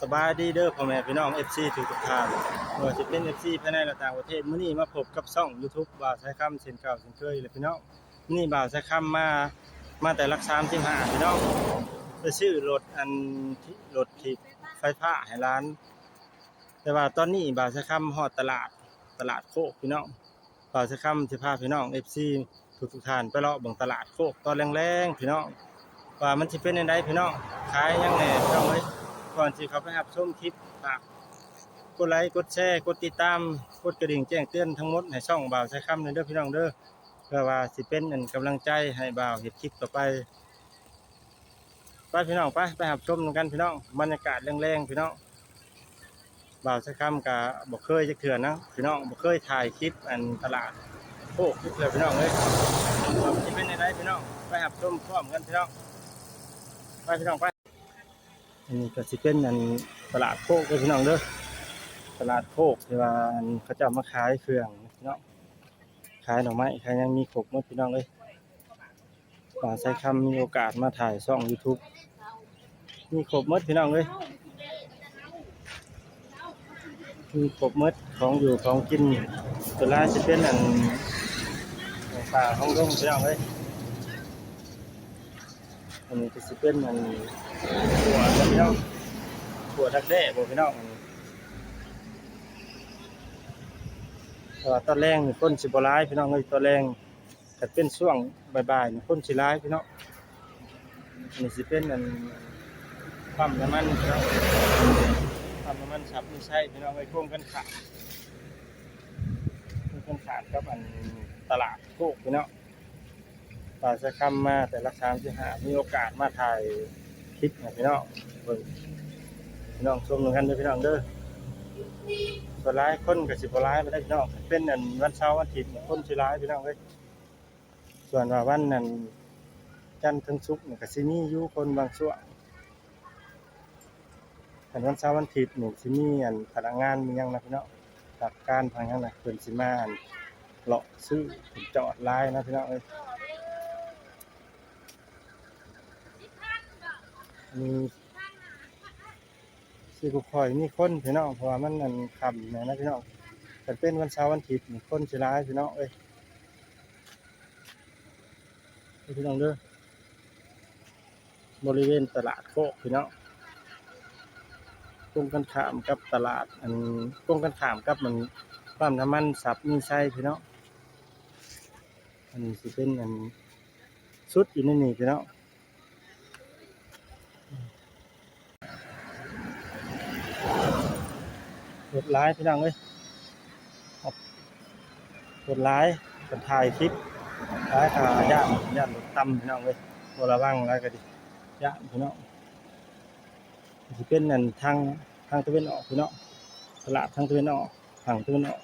ສະບາຍດີເດີພໍ່ແມ່ພີ່ນ້ອງ ເອັຟຊີ ທຸກໆທ່ານ ບໍ່ວ່າຊິເປັນ ເອັຟຊີ ພາຍໃນ ແລະ ຕ່າງປະເທດ. ມື້ນີ້ມາພົບກັບຊ່ອງ YouTube ບ່າວສາຍຄຳ ເຊັ່ນເກົ່າເຊັ່ນເຄີຍແຫຼະພີ່ນ້ອງ. ມື້ນີ້ບ່າວສາຍຄຳມາ ມາແຕ່ຫຼັກສາມສິບຫ້າພີ່ນ້ອງ ໄປຊື້ລົດ ອັນ ລົດຖີບໄຟຟ້າໃຫ້ຫຼານ. ແຕ່ວ່າຕອນນີ້ບ່າວສາຍຄຳຮອດຕະຫຼາດ ຕະຫຼາດໂຄກພີ່ນ້ອງ. ບ່າວສາຍຄຳຊິພາພີ່ນ້ອງ ເອັຟຊີ ທຸກໆທ່ານໄປເລາະເບິ່ງຕະຫຼາດໂຄກຕອນແລງໆພີ່ນ້ອງ ວ່າມັນຊິເປັນແນວໃດພີ່ນ້ອງ ຂາຍຫຍັງແດ່ພີ່ນ້ອງເອີຍ. ກ່ອນຊິເຂົ້າໄປຮັບຊົມຄລິບ ຝາກກົດໄລ ກົດແຊ ກົດຕິດຕາມ ກົດກະດິ່ງແຈ້ງເຕືອນທັງໝົດໃຫ້ຊ່ອງບ່າວສາຍຄຳແດ່ເດີພີ່ນ້ອງເດີ ເພື່ອວ່າຊິເປັນອັນກຳລັງໃຈໃຫ້ບ່າວເຮັດຄລິບຕໍ່ໄປ. ໄປພີ່ນ້ອງ ໄປ ໄປຮັບຊົມນຳກັນພີ່ນ້ອງ ບັນຍາກາດແລງໆພີ່ນ້ອງ. ບ່າວສາຍຄຳກະບໍ່ເຄີຍຈັກເທື່ອນະພີ່ນ້ອງ ບໍ່ເຄີຍຖ່າຍຄລິບອັນຕະຫຼາດໂຄກຈັກເທື່ອພີ່ນ້ອງເອີຍ ວ່າມັນຊິເປັນແນວໃດພີ່ນ້ອງ. ໄປຮັບຊົມພ້ອມກັນພີ່ນ້ອງ ໄປພີ່ນ້ອງໄປ. ອັນນີ້ກະຊິເປັນອັນຕະຫຼາດໂຄກເດີພີ່ນ້ອງເດີ ຕະຫຼາດໂຄກທີ່ວ່າອັນເຂົາເຈົ້າມາຂາຍເຄື່ອງພີ່ນ້ອງ ຂາຍໜໍ່ໄມ້ ຂາຍຫຍັງມີຄົບໝົດພີ່ນ້ອງເອີຍ. ບ່າວສາຍຄຳມີໂອກາດມາຖ່າຍຊ່ອງ YouTube ມີຄົບໝົດພີ່ນ້ອງເອີຍ ມີຄົບໝົດ ຂອງຢູ່ຂອງກິນ ສ່ວນຫຼາຍຊິເປັນອັນຂອງປ່າຂອງດົງພີ່ນ້ອງເອີຍ. ອັນນີ້ກະຊິເປັນອັນຖົ່ວເດີພີ່ນ້ອງ ຖົ່ວດັກແດ້ບໍ່ພີ່ນ້ອງ. ແຕ່ວ່າຕອນແລງນີ້ຄົນຊິບໍ່ຫຼາຍພີ່ນ້ອງເອີຍ ຕອນແລງ ຄັນເປັນຊ່ວງບ່າຍໆນີ້ຄົນຊິຫຼາຍພີ່ນ້ອງ. ອັນນີ້ຊິເປັນອັນປ້ຳນ້ຳມັນພີ່ນ້ອງ ປ້ຳນ້ຳມັນສັບມີໄຊພີ່ນ້ອງເອີຍ ກົງກັນຂ້າມ ກົງກັນຂ້າມກັບອັນຕະຫຼາດໂຄກພີ່ນ້ອງ. ບ່າວສາຍຄຳມາແຕ່ຫຼັກສາມສິບຫ້າ ມີໂອກາດມາຖ່າຍຄລິບໃຫ້ພີ່ນ້ອງເບິ່ງ ພີ່ນ້ອງຊົມນຳກັນເດີພີ່ນ້ອງເດີ. ສ່ວນຫຼາຍຄົນກະຊິບໍ່ຫຼາຍປານໃດພີ່ນ້ອງ ເປັນອັນວັນເສົາວັນອາທິດຄົນຊິຫຼາຍພີ່ນ້ອງເອີຍ. ສ່ວນວ່າວັນນັ້ນ ຈັນເຖິງສຸກນີ້ກະຊິມີຢູ່ຄົນບາງຊ່ວງ ຄັນວັນເສົາວັນອາທິດນີ້ຊິມີອັນພະນັກງານມີຫຍັງນະພີ່ນ້ອງ ພະນັກງານພະນັກຫຍັງນະ ເພິ່ນຊິມາອັນເລາະຊື້ ເພິ່ນຈອດຫຼາຍນະພີ່ນ້ອງເອີຍ. ອັນນີ້ ຊິບໍ່ຄ່ອຍມີຄົນພີ່ນ້ອງ ເພາະວ່າມັນອັນຄ່ຳແດ່ນະພີ່ນ້ອງ. ຄັນເປັນວັນເສົາວັນອາທິດນີ້ຄົນຊິຫຼາຍພີ່ນ້ອງເອີຍ ພີ່ນ້ອງເດີ. ບໍລິເວນຕະຫຼາດໂຄກພີ່ນ້ອງ ກົງກັນຂ້າມກັບຕະຫຼາດ ອັນ ກົງກັນຂ້າມກັບມັນປ້ຳນ້ຳມັນສັບມີໄຊພີ່ນ້ອງ. ອັນນີ້ຊິເປັນອັນສຸດຢູ່ໃນນີ້ພີ່ນ້ອງ. ລົດຫຼາຍພີ່ນ້ອງເອີຍ ລົດຫຼາຍ ຄັນຖ່າຍຄລິບຫຼາຍກະຢ້ານ ຢ້ານລົດຕຳພີ່ນ້ອງເອີຍ ບໍ່ລະວັງຫຼາຍກະດີ ຢ້ານພີ່ນ້ອງ. ຊິເປັນອັນທາງ ທາງຕາເວັນອອກພີ່ນ້ອງ ຕະຫຼາດທາງຕາເວັນອອກ ຝັ່ງຕາເວັນອອກ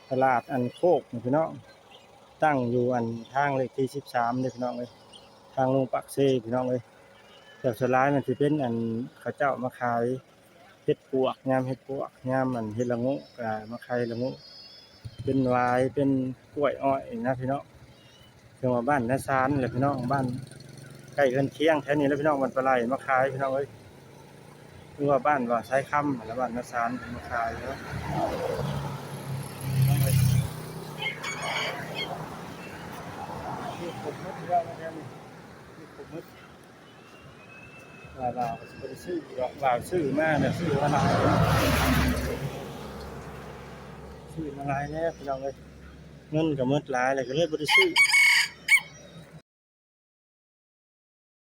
ຕະຫຼາດອັນໂຄກນີ້ພີ່ນ້ອງ ຕັ້ງຢູ່ອັນທາງເລກທີສິບສາມເດ້ພີ່ນ້ອງເອີຍ ທາງລົງປາກເຊພີ່ນ້ອງເອີຍ. ແຕ່ສ່ວນຫຼາຍມັນຊິເປັນອັນເຂົາເຈົ້າມາຂາຍເຫັດປວກ ຍາມເຫັດປວກ ຍາມອັນເຫັດລະໂງກ ກະມາຂາຍເຫັດລະໂງກ ເປັນຫວາຍ ເປັນກ້ວຍອ້ອຍນະພີ່ນ້ອງ. ເອີ້ນວ່າບ້ານນາຊານແຫຼະພີ່ນ້ອງ ບ້ານໃກ້ເຮືອນຄຽງແຖວນີ້ແຫຼະພີ່ນ້ອງ ບ້ານປາໄຫຼມາຂາຍພີ່ນ້ອງເອີຍ ຫຼືວ່າບ້ານວ່າຊາຍຄຳ ແລະ ບ້ານນາຊານເພິ່ນມາຂາຍເນາະ. ມີຄົບໝົດພີ່ນ້ອງແຖວນີ້ ມີຄົບໝົດ. ວ່າ ວ່າ ວ່າຊິບໍ່ໄດ້ຊື້ດອກ ວ່າຊື້ມາແລ້ວ ຊື້ມາຫຼາຍ ຊື້ມາຫຼາຍແລ້ວພີ່ນ້ອງເອີຍ ເງິນກະໝົດຫຼາຍແລ້ວ ກະເລີຍບໍ່ໄດ້ຊື້.